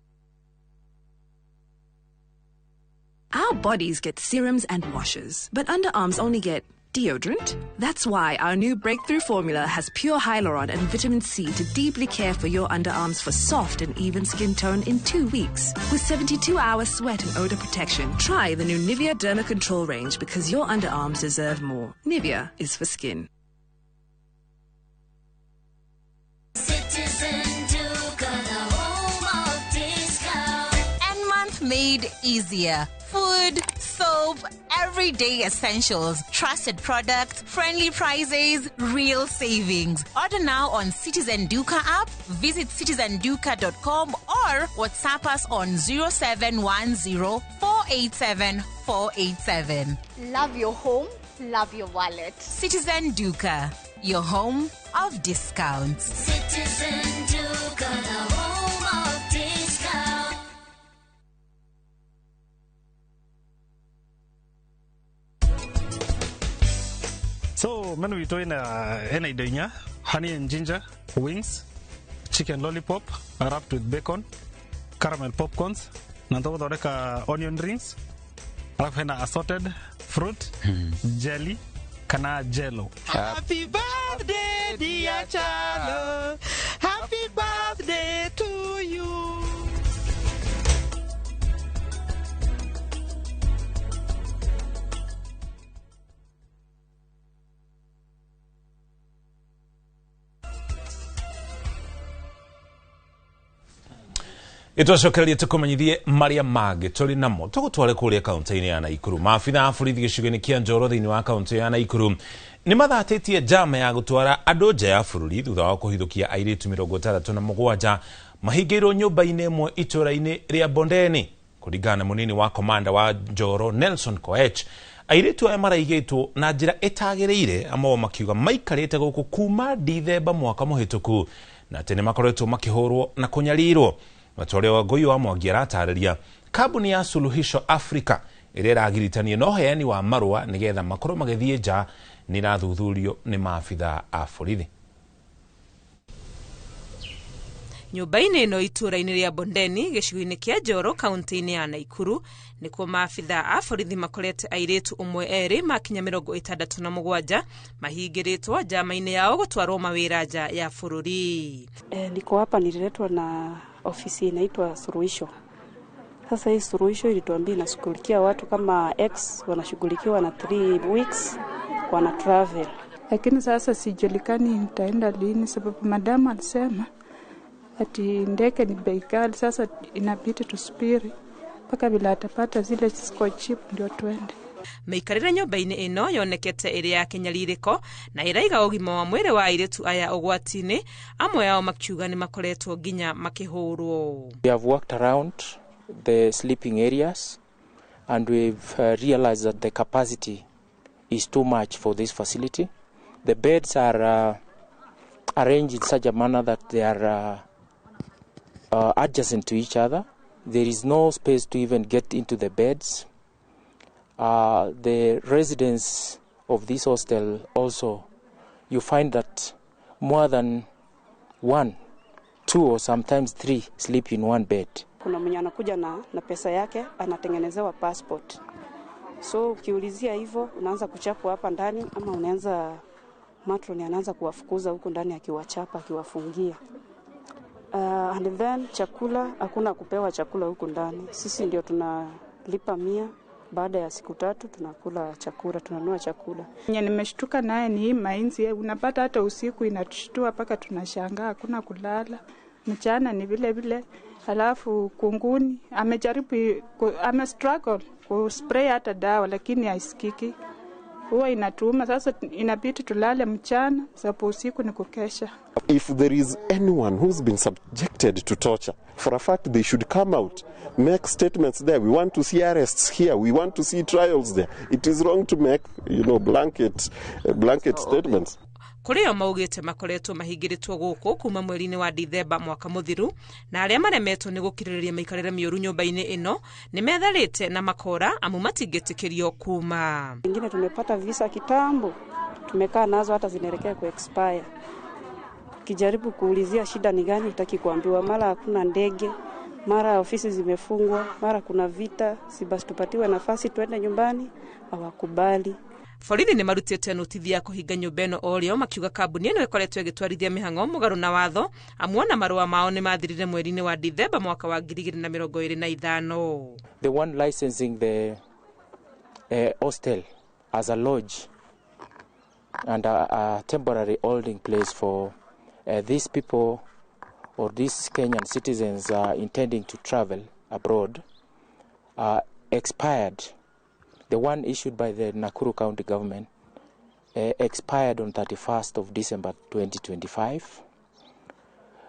Our bodies get serums and washes, but underarms only get deodorant. That's why our new breakthrough formula has pure hyaluron and vitamin C to deeply care for your underarms for soft and even skin tone in 2 weeks. With 72-hour sweat and odor protection, try the new Nivea Derma Control range because your underarms deserve more. Nivea is for skin. Citizen Duka, the home of discount. And month made easier. Food, soap, everyday essentials, trusted products, friendly prices, real savings. Order now on Citizen Duka app, visit citizenduka.com or WhatsApp us on 0710 487 487. Love your home, love your wallet. Citizen Duka, your home of discounts. Citizen Duka, the home of discount. So menu witũ ina indo inya: honey and ginger wings, chicken lollipop wrapped with bacon, caramel popcorns, na tũgũthondeka onion rings, alafu hena assorted fruit, jelly kana jello. Happy birthday dear Chalo, happy birthday to you. Itwacokererie tukumenyithie maria mangĩ tũrĩ namo tũgũtware kũrĩa kaunti-inĩ ya Naikuru. Maabitha a borithi gĩcigo-inĩ kĩa Njoro thĩinĩ wa kaunti ya Naikuru nĩ mathatĩtie njama ya gũtwara andũ nja ya bũrũri thutha wa kũhithũkia airĩtu 67 mahingĩirwo nyũmba-inĩ ĩmwe itũũra-inĩ rĩa Bondeni. Kũringana na mũnini wa komanda wa Njoro Nelson Koech, airĩtu aya maraigĩtwo na njĩra ĩtagĩrĩire, amwe makiuga maikarĩte gũkũ kuma Dithemba mwaka mũhĩtũku na atĩ nĩ makoretwo makĩhũrwo na kũnyarirwo. Matware wa Ngũi wa Mwangi aratarĩria kambuni ya Suluhisho Africa ĩrĩa ĩragiritania na ũheani wa marũa nĩgetha makorwo magĩthiĩ nja nĩ irathuthurio nĩ maabitha a borithi. Nyũmba-inĩ ĩno itũũra-inĩ rĩa Bondeni gĩcigo-inĩ kĩa Njoro kaunti-inĩ ya Naikuru nĩkuo maabitha a borithi makorete airĩtu ũmwe erĩ makinya 67 mahingĩrĩtwo njama-inĩ yao gũtwarwo mawĩra nja ya bũrũri. Niko hapa nililetwa na ofisi inaitwa Suluhisho. Sasa hii Suluhisho ilituambia inashughulikia watu kama X wanashughulikiwa na 3 weeks wana travel. Lakini sasa sijulikani nitaenda lini sababu madamu alisema ati ndege ni bei kali, sasa inabidi tusubiri mpaka bila atapata zile ziko cheap ndio tuende. Mĩikarĩre nyũmba-inĩ ĩno yonekete ĩrĩ ya kĩnyarirĩko na ĩraiga ũgima wa mwĩrĩ wa airĩtu aya ũgwati-inĩ, amwe ao makiuga nĩ makoretwo nginya makĩhũrwo. We have worked around the sleeping areas and we've realized that the capacity is too much for this facility. The beds are arranged in such a manner that they are adjacent to each other. There is no space to even get into the beds. The residents of this hostel also, you find that more than 1, 2 or sometimes 3 sleep in one bed. Kuna mwenye anakuja na pesa yake anatengenezewa passport. So ukiulizia hivyo unaanza kuchapwa hapa ndani ama unaanza matron anaanza kuwafukuza huko ndani akiwachapa akiwafungia. And then chakula hakuna kupewa chakula huko ndani. Sisi ndio Lipa 100, baada ya siku 3 tunakula chakula, tunanunua chakula. Nimeshtuka naye ni hii mainzi, unapata hata usiku inatushtua mpaka tunashangaa, hakuna kulala. Mchana ni vile vile. Alafu kunguni amejaribu, ame struggle ku spray hata dawa lakini haisikiki. Huwa inatuuma, sasa inabidi tulale mchana sababu usiku ni kukesha. If there is anyone who's been subjected to torture, for a fact they should come out, make statements there. We want to see arrests here. We want to see trials there. It is wrong to make, blanket statements. Kũrĩ o maugĩte makoretwo mahingĩrĩtwo gũkũ kuma mweri-inĩ wa Dithemba mwaka mũthiru, na arĩa maremetwo nĩ gũkirĩrĩria mĩikarĩre mĩũru nyũmba-inĩ ĩno nĩ metharĩte na makora amu matingĩtĩkĩrio kuma. Wengine tumepata visa kitambo, tumekaa nazo hata zinaelekea ku expire. Kijaribu kuulizia shida ni gani, hutaki kuambiwa, mara hakuna ndege, mara ofisi zimefungwa, mara kuna vita, si basi tupatiwe nafasi tuende nyumbani, hawakubali. Borithi nĩ marutĩte notithi ya kũhinga nyũmba ĩno o rĩo, makiuga kambuni ĩno ĩkoretwo ĩgĩtwarithia mĩhang'o mũgarũ na watho, amu ona marũa mao nĩ mathirire mweri-inĩ wa Dithemba mwaka wa 2025. The one licensing the hostel as a lodge and a temporary holding place for these people or these Kenyan citizens intending to travel abroad expired. The one issued by the Nakuru County government expired on 31st of December 2025.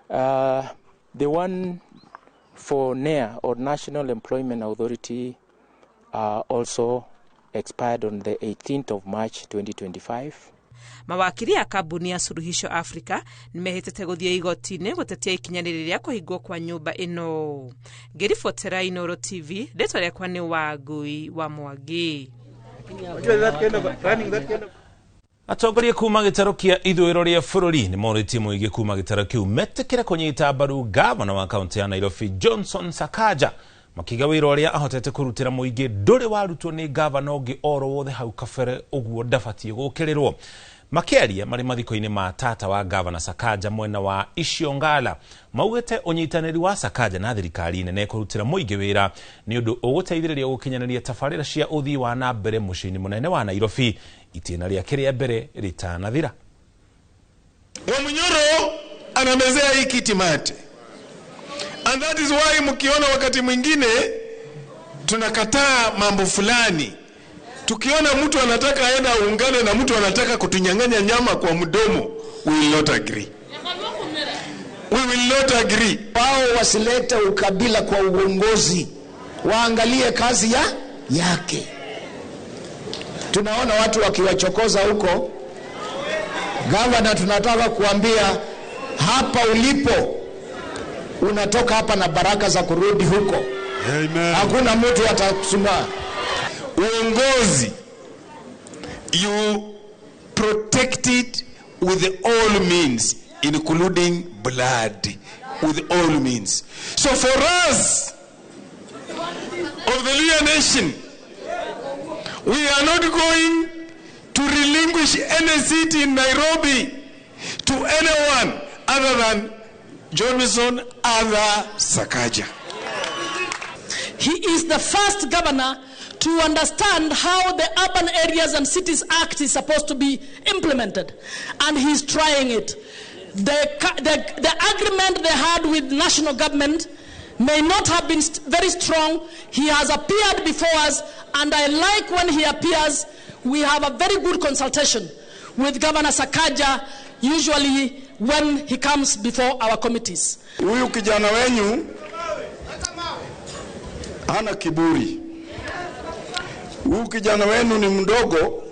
The one for NEA or National Employment Authority also expired on the 18th of March 2025. Mawakiri a kambuni ya Suluhisho Africa nĩmehĩtĩte gũthiĩ igoti-inĩ gũtetia ikinya rĩrĩ rĩa kũhingwo kwa nyũmba ĩno. Ngĩribotera Inooro TV, rĩtwa rĩakwa nĩ Wangui wa Mwangi. Atongoria kuma gĩtarũ kĩa ithũĩro rĩa bũrũri nĩ morĩtie mũingĩ kuma gĩtarũ kĩu metĩkĩre kũnyita mbaru gavana wa kaũntĩ ya Nairobi Johnson Sakaja, makiuga wĩra ũrĩa ahotete kũrutĩra mũingĩ ndũrĩ warutwo nĩ gavana ũngĩ oro wothe hau kabere, ũguo ndabatiĩ gũkĩrĩrwo. Makĩaria marĩ mathiko-inĩ ma tata wa gavana Sakaja mwena wa Isiongala, maugĩte ũnyitanĩri wa Sakaja na thirikari nene kũrutĩra mũingĩ wĩra nĩ ũndũ ũgũteithĩrĩria gũkinyanĩria tabarĩra cia ũthii wa na mbere mũciĩ-inĩ mũnene wa Nairobi itĩna rĩake rĩa mbere rĩtanathira. Wamunyoro anamezea hii kiti mate. And that is why mkiona wakati mwingine tunakataa mambo fulani. Tukiona mtu anataka aenda aungane na mtu anataka kutunyang'anya nyama kwa mdomo, we will not agree. We will not agree. Wao wasilete ukabila kwa uongozi, waangalie kazi yake. Tunaona watu wakiwachokoza huko. Gavana, tunataka kuambia hapa ulipo, unatoka hapa na baraka za kurudi huko. Amen. Hakuna mtu atakusumbua. Uongozi, you protect it with all means, including blood, with all means. So for us of the Luhya nation, we are not going to relinquish any seat in Nairobi to anyone other than Johnson Other Sakaja. He is the first governor to understand how the Urban Areas and Cities Act is supposed to be implemented, and he's trying it. The agreement they had with national government may not have been very strong. He has appeared before us, and I like when he appears. We have a very good consultation with Governor Sakaja, usually when he comes before our committees. Huyu kijana wenyu hana kiburi. Huyu kijana wenu ni mdogo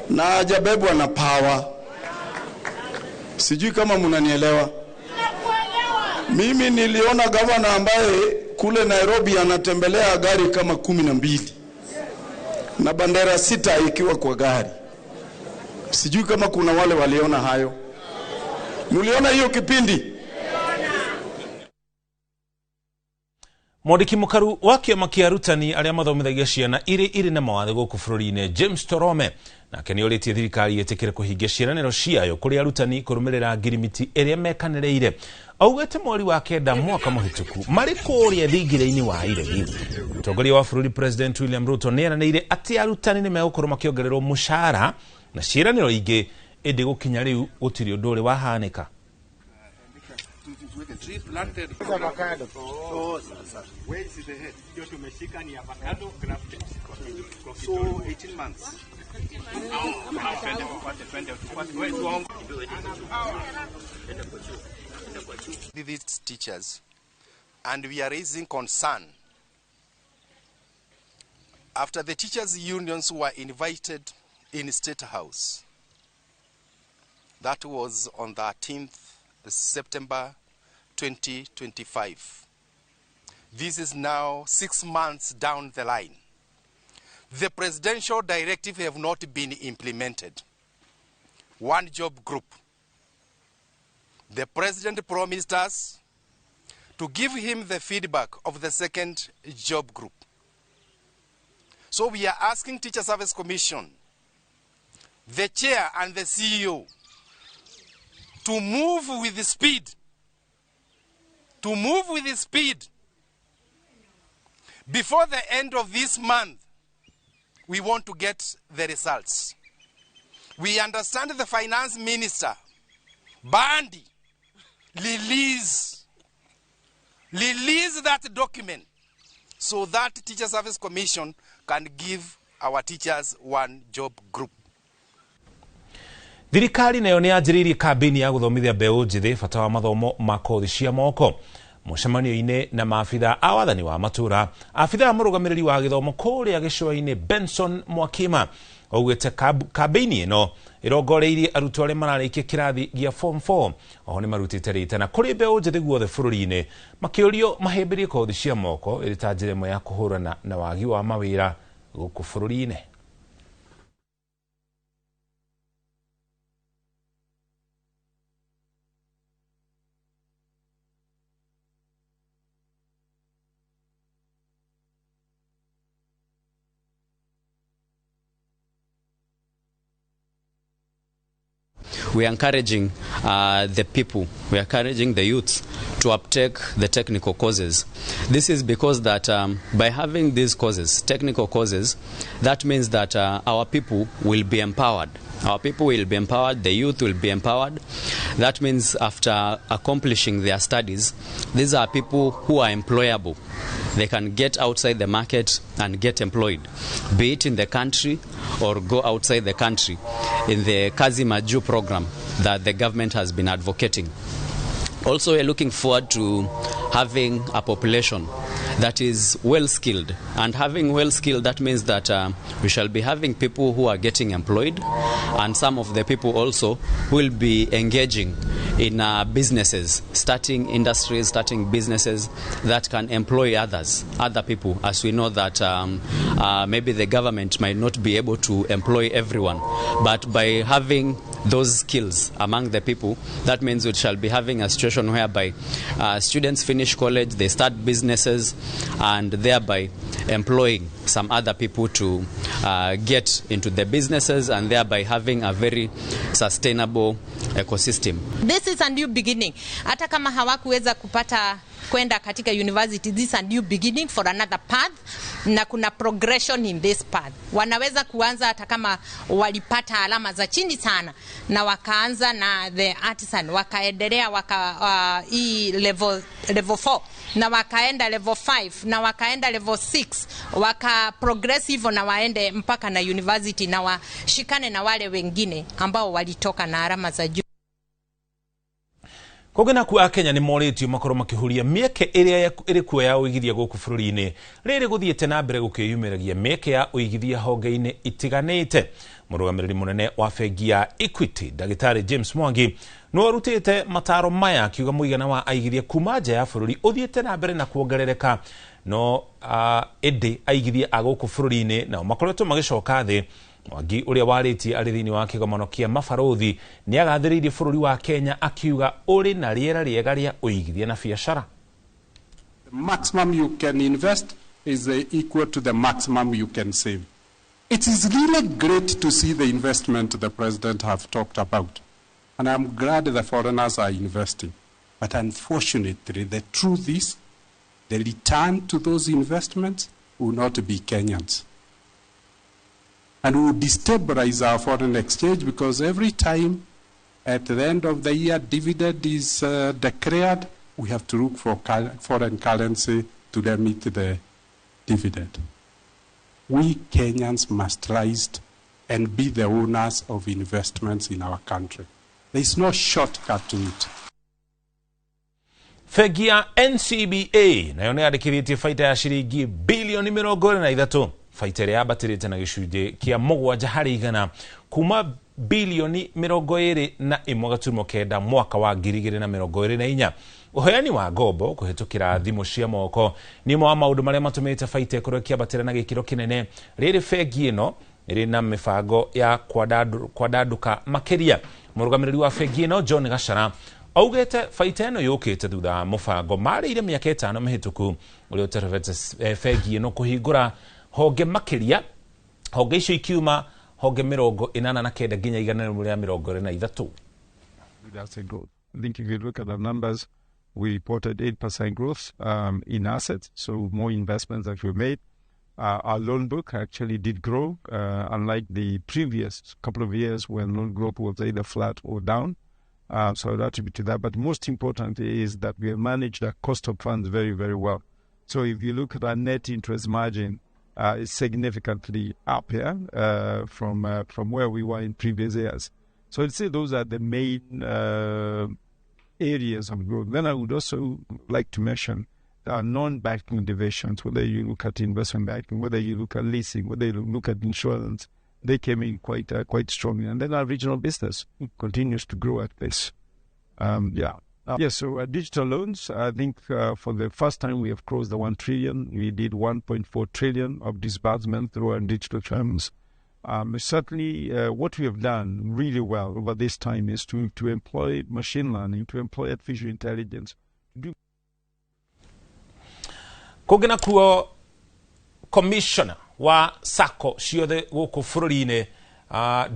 na hajabebwa na power. Sijui kama mnanielewa. Mimi niliona gavana ambaye kule Nairobi anatembelea gari kama 12 na bendera 6 ikiwa kwa gari. Sijui kama kuna wale waliona hayo. Mliona hiyo kipindi? Mwandĩki mũkaru wa kĩama kĩa arutani arĩa mathomithagia ciana irĩ na mawathe gũkũ bũrũri-inĩ James Torome nake nĩ orĩtie thirikari ĩtĩkĩre kũhingia ciĩranĩro ciayo kũrĩ arutani kũrũmĩrĩra ngirimiti ĩrĩa mekanĩrĩire. Augĩte mweri wa 9 mwaka mũhĩtũku marĩ kũrĩa thingira-inĩ wa iregi. Mũtongoria wa bũrũri President William Ruto nĩ eranĩire atĩ arutani nĩ megũkorwo makĩongererwo mũcara na ciĩranĩro ingĩ, ĩndĩ gũkinya rĩu gũtirĩ ũndũ ũrĩ wahanĩka. Tree planted. Avocado. Oh, sasa. Where is the head? Hiyo tumeshika ni avocado grafted. So 18 months. These teachers, and we are raising concern after the teachers' unions were invited in State House. That was on the 13th September 2025. This is now 6 months down the line. The presidential directive have not been implemented. One job group. The president promised us to give him the feedback of the second job group. So we are asking Teacher Service Commission, the chair and the CEO, to move with speed, to move with speed. Before the end of this month, we want to get the results. We understand the finance minister, Bandi, release that document so that Teacher Service Commission can give our teachers one job group. Thirikari nayo nĩ yanjĩrĩirie kambĩini ya gũthomithia mbeũ njĩthĩ bata wa mathomo ma kothi cia moko. Mũcemanio-inĩ na maabitha a wathani wa matũra, abitha mũrũgamĩrĩri wa gĩthomo kũrĩa gĩcũa-inĩ Benson Mwakima augĩte kambĩini ĩno ĩrongoreirie arutwo arĩa mararĩkia kĩrathi gĩa form 4. Oho nĩ marutĩte rĩtana kũrĩ mbeũ njĩthĩ guothe bũrũri-inĩ makĩũrio mahĩmbĩrie kothi cia moko ĩrĩ ta njĩra ĩmwe ya kũhũrana na wagi wa mawĩra gũkũ bũrũri-inĩ. We are encouraging the people, we are encouraging the youths to uptake the technical courses. This is because that by having these courses, technical courses, that means that our people will be empowered. Our people will be empowered, the youth will be empowered. That means after accomplishing their studies, these are people who are employable. They can get outside the market and get employed, be it in the country or go outside the country in the Kazi Maju program that the government has been advocating. Also, we are looking forward to having a population that is well-skilled. And having well-skilled, that means that we shall be having people who are getting employed, and some of the people also will be engaging in businesses, starting industries, starting businesses that can employ others, other people, as we know that maybe the government might not be able to employ everyone. But by having those skills among the people, that means we shall be having a situation whereby students finish college, they start businesses, and thereby employing some other people to get into the businesses and thereby having a very sustainable ecosystem. This is a new beginning. Hata kama hawakuweza kupata kwenda katika university, this is a new beginning for another path, na kuna progression in this path. Wanaweza kuanza hata kama walipata alama za chini sana na wakaanza na the artisan, wakaendelea waka level 4 na wakaenda level 5 na wakaenda level 6, waka progress hivyo na waende mpaka na university na washikane na wale wengine ambao walitoka na alama za juu. Koge naku akenya nĩ morĩtio makorwo makĩhuria mĩeke ĩrĩa ĩrĩ kuo ya ũigithia gũkũ bũrũri-inĩ rĩrĩ gũthiĩte na mbere gũkĩyumĩragia mĩeke ya ũigithia honge-inĩ itiganĩte. Mũrũgamĩrĩri mũnene wa bengi ya Equity Ndagĩtarĩ James Mwangi nĩ arutĩte mataro maya akiuga mũigana wa aigithia kuma nja ya bũrũri ũthiĩte na mbere na kuongerereka, no ĩndĩ aigithia a gũkũ bũrũri-inĩ nao makoretwo magĩcoka thĩ. Mwangi ũrĩa warĩtie arĩ thĩinĩ wa kĩgomano kĩa mabarũthi nĩ agathĩrĩirie bũrũri wa Kenya akiuga ũrĩ na rĩera rĩega rĩa ũigithia na biacara. The maximum you can invest is equal to the maximum you can save. It is really great to see the investment the president have talked about. And I'm glad the foreigners are investing. But unfortunately, the truth is, the return to those investments will not be Kenyans. And we will destabilize our foreign exchange because every time at the end of the year dividend is declared, we have to look for foreign currency to remit the dividend. We Kenyans must rise and be the owners of investments in our country. There is no shortcut to it. Bengi ya NCBA nayo nĩ yandĩkithĩtie baita ya ciringi bilioni 43, baita ĩrĩa yambatĩrĩte na gĩcunjĩ kĩa 7% kuma bilioni 21.9 mwaka wa 2024. Ũheani wa ngombo kũhĩtũkĩra thimũ cia moko nĩ ũmwe wa maũndũ marĩa matũmĩte baita ĩkorwo ĩkĩambatĩra na gĩkĩro kĩnene rĩrĩ bengi ĩno ĩrĩ na mĩbango ya kwandandũka makĩria. Mũrũgamĩrĩri wa bengi ĩno John Gachara augĩte baita ĩno yũkĩte thutha wa mũbango marĩire mĩaka 5 mĩhĩtũku ũrĩa ũterebete bengi ĩno kũhingũra honge makĩria, honge icio ikiuma honge 89 nginya 123. That's a growth. I think if you look at the numbers, we reported 8% growth in assets, so more investments that we made. Our loan book actually did grow, unlike the previous couple of years when loan growth was either flat or down. So I'd attribute to that. But most important is that we have managed our cost of funds very, very well. So if you look at our net interest margin, it's significantly up here from where we were in previous years. So I'd say those are the main areas of growth. Then I would also like to mention our non-banking divisions, whether you look at investment banking, whether you look at leasing, whether you look at insurance, they came in quite strongly. And then our regional business continues to grow at pace. So digital loans, I think for the first time we have crossed the 1 trillion. We did 1.4 trillion of disbursement through our digital channels. Certainly, what we have done really well over this time is to employ machine learning, to employ artificial intelligence. Kũngĩ nakuo commissioner wa SACCO ciothe gũkũ bũrũri-inĩ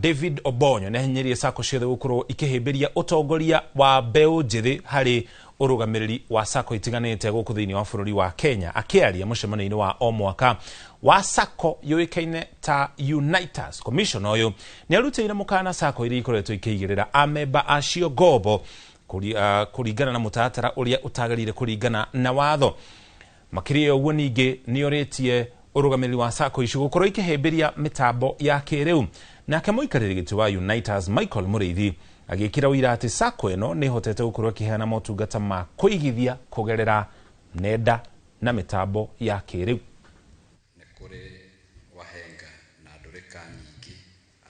David Obonyo nĩ ahinyĩrĩirie SACCO ciothe gũkorwo ikĩhĩmbĩria ũtongoria wa mbeũ njĩthĩ harĩ ũrũgamĩrĩri wa SACCO itiganĩte gũkũ thĩinĩ wa bũrũri wa Kenya. Akĩaria mũcemanio-inĩ wa o mwaka wa SACCO yũĩkaine ta Unitas, commissioner ũyũ nĩ arutĩire mũkana SACCO iria ikoretwo ikĩigĩrĩra amemba acio ngombo kũringana na mũtaratara ũrĩa ũtagĩrĩire kũringana na watho. Makĩria ya ũguo ningĩ nĩ orĩtie ũrũgamĩrĩri wa SACCO icio gũkorwo ikĩhĩmbĩria mĩtambo ya kĩrĩu. Nake mũikarĩri gĩtĩ wa Unitas Michael Mũrĩithi agĩkĩra ũira atĩ SACCO ĩno nĩ ĩhotete gũkorwo ĩkĩheana motungata ma kũigithia kũgerera nenda na mĩtambo ya kĩrĩu. Nĩ kũrĩ wahenga na ndũrĩka nyingĩ.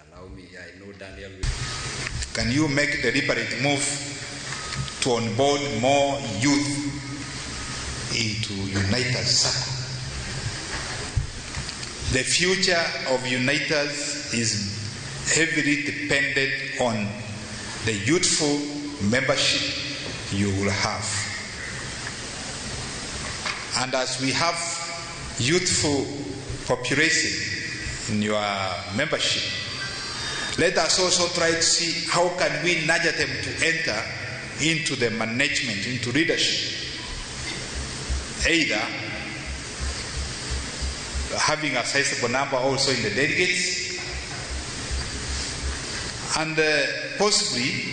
Allow me, I know Daniel. Can you make deliberate move to onboard more youth into Unitas SACCO? The future of Unitas is heavily dependent on the youthful membership you will have. And as we have youthful population in your membership, let us also try to see how can we nudge them to enter into the management, into leadership. Either having a sizable number also in the delegates, and possibly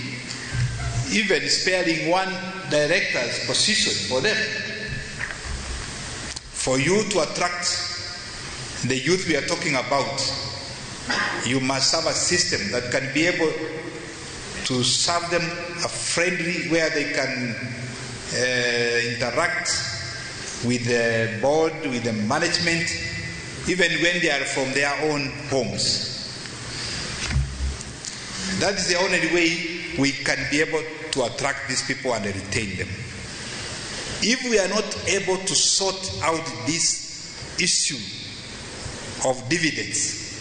even sparing one director's position for them, For you to attract the youth we are talking about, you must have a system that can be able to serve them a friendly, where they can interact with the board, with the management, even when they are from their own homes. That is the only way we can be able to attract these people and retain them. If we are not able to sort out this issue of dividends,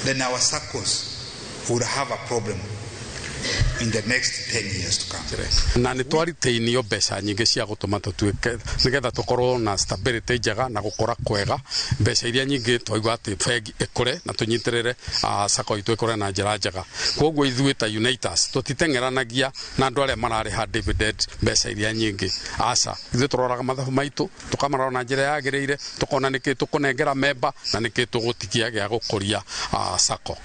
then our SACCOs would have a problem. in the next 10 years to come. Na nĩ twaritainio mbeca nyingĩ cia gũtũma tũtuĩke nĩgetha tũkorwo na stability njega na gũkũra kwega. Mbeca iria nyingĩ twaigua atĩ bengi ĩkũre na tũnyitĩrĩre sacco itũ ĩkũre na njĩra njega. Kwoguo ithuĩ ta Unitas tũtiteng'eranagia na andũ arĩa mararĩha dividend mbeca iria nyingĩ. Aca, ithuĩ tũroraga mathabu maitũ tũkamarora na njĩra yagĩrĩire, tũkona nĩkĩ tũkũnengera memba na nĩkĩ tũgũtigia gĩa gũkũria sacco.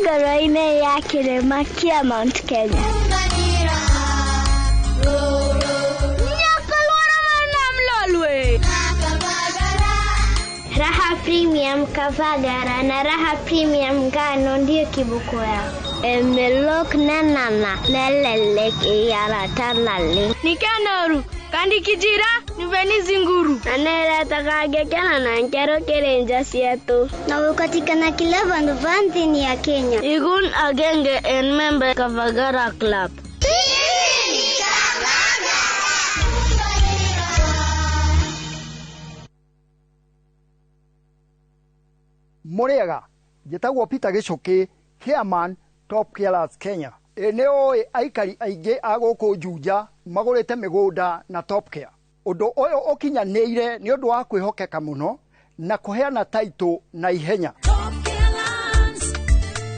Ngoro-inĩ ya kĩrĩma kĩa Mount Kenya. Raha Premium Kavagara na Raha Premium Ngano ndiyo kiboko yao. Emelok nanana nelelek iyaratalale. Nikanoru kandi kijira niveni zinguru. Anera na nkero kerenja sietu. Na ukatikana kila vandu vanti ya Kenya. Igun agenge en member Kavagara Club. Muriaga njĩtagwo Peter Gichuki, chairman Top Killers Kenya. Nĩ ũĩ aikari aingĩ a gũkũ Juja magũrĩte mĩgũnda na Top Care. Ũndũ ũyũ ũkinyanĩire nĩ ũndũ wa kwĩhokeka mũno na kũheana taitũ na ihenya.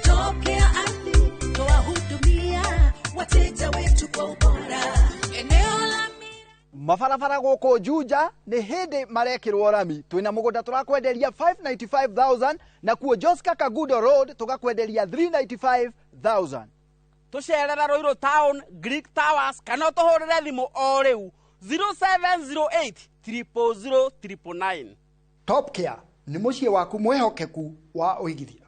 Top Care Ardhi twahudumia wateja wetu kwa ubora. Eneo la mabarabara gũkũ Juja nĩ hĩndĩ marekĩrwo rami. Twĩna mũgũnda tũrakwenderia 595,000 na kuo Joska Kagudo Road tũgakwenderia 395,000. Tũcerera Ruiru Town, Greek Towers kana ũtũhũrĩre thimũ o rĩu 0708 000 999. Top Care nĩ mũciĩ waku mwĩhokeku wa ũigithia.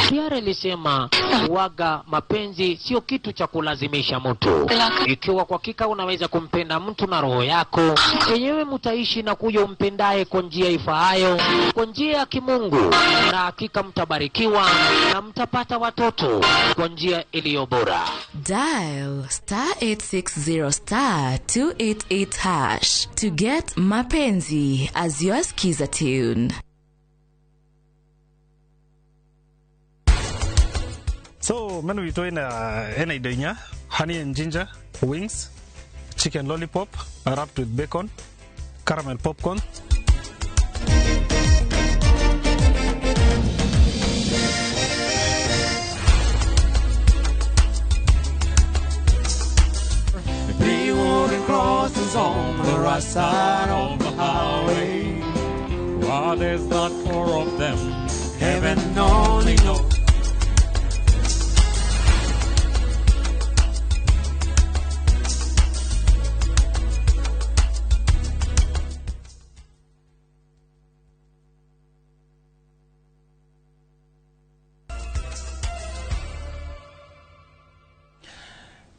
Kiara ilisema waga mapenzi sio kitu cha kulazimisha mtu. Ikiwa kwa hakika unaweza kumpenda mtu na roho yako yenyewe, mtaishi na kuyo umpendaye kwa njia ifaayo, kwa njia ya kimungu, na hakika mtabarikiwa na mtapata watoto kwa njia iliyo bora. Dial star 860 star 288 hash to get Mapenzi as your skiza tune. So menu itu ina indo inya, honey and ginger wings, chicken lollipop wrapped with bacon, caramel popcorn. They wouldn't cross the on the right side of the highway. What is that for of them? Heaven only knows.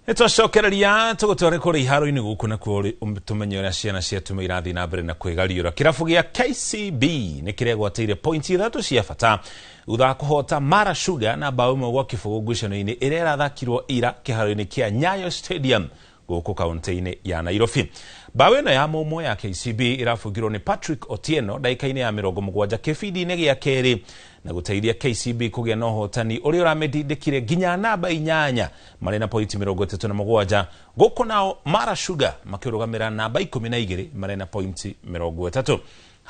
Nitwacokereria tũgũtware kũrĩa iharo-inĩ gũkũ nakuo tũmenye ũrĩa ciana ciatũme irathiĩ na mbere na kwĩgariũra. Kĩrabu gĩa KCB nĩ kĩregwatĩire pointi 3 cia bata thutha wa kũhota Mara Sugar na bao 1-0 ngucanio-inĩ ĩrĩa ĩrathakirwo ira kĩharo-inĩ kĩa Nyayo Stadium gũkũ kaunti-inĩ ya Nairobi. Bao ĩno ya mũmwe ya KCB ĩrabungirwo nĩ Patrick Otieno ndagĩka-inĩ ya 70 kĩbindi-inĩ gĩa kerĩ na gũteithia KCB kũgĩa na ũhotani ũrĩa ũramĩtindĩkire nginya namba 8 marĩ na pointi 37. Gũkũ nao Mara Sugar makĩrũgamĩra namba 12 marĩ na pointi 30.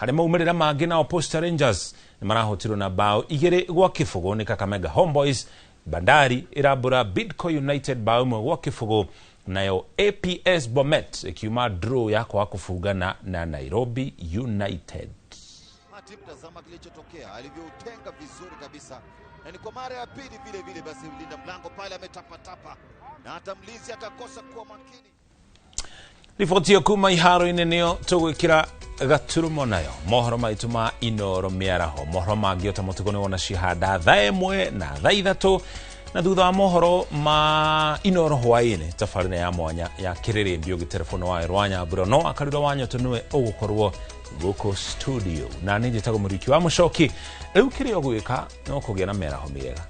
Harĩ maumĩrĩra mangĩ nao Posta Rangers nĩ marahotirwo na bao 2-0 nĩ Kakamega Homeboys. Bandari ĩrambũra Bidco United bao 1-0, nayo APS Bomet ikiuma draw ya kwaga kũbungana na Nairobi United. Tazama kilichotokea, alivyoutenga vizuri kabisa, na ni kwa mara ya pili vile vile basi mlinda mlango pale ametapatapa na hata mlinzi akakosa kuwa makini. Riboti ya kuma iharo-inĩ nĩyo tũgwĩkĩra gaturumo nayo mohoro maitũ ma Inoro mĩaraho. Mohoro mangĩ ota mũtugo nĩ wona cihanda thaa 1 na thaa 3. Na thutha wa mohoro ma Inoro hwaini, tabarĩra ya mwanya ya kĩrĩrĩmbio gĩterefono wa rwa Nyambura no akarura wa nyoto nĩwe ũgũkorwo gũkũ studio, na nĩ njĩtagwo Mũriki wa Mũcoki. Rĩu kĩrĩa ũgwĩka no kũgĩa na mĩaraho mĩega.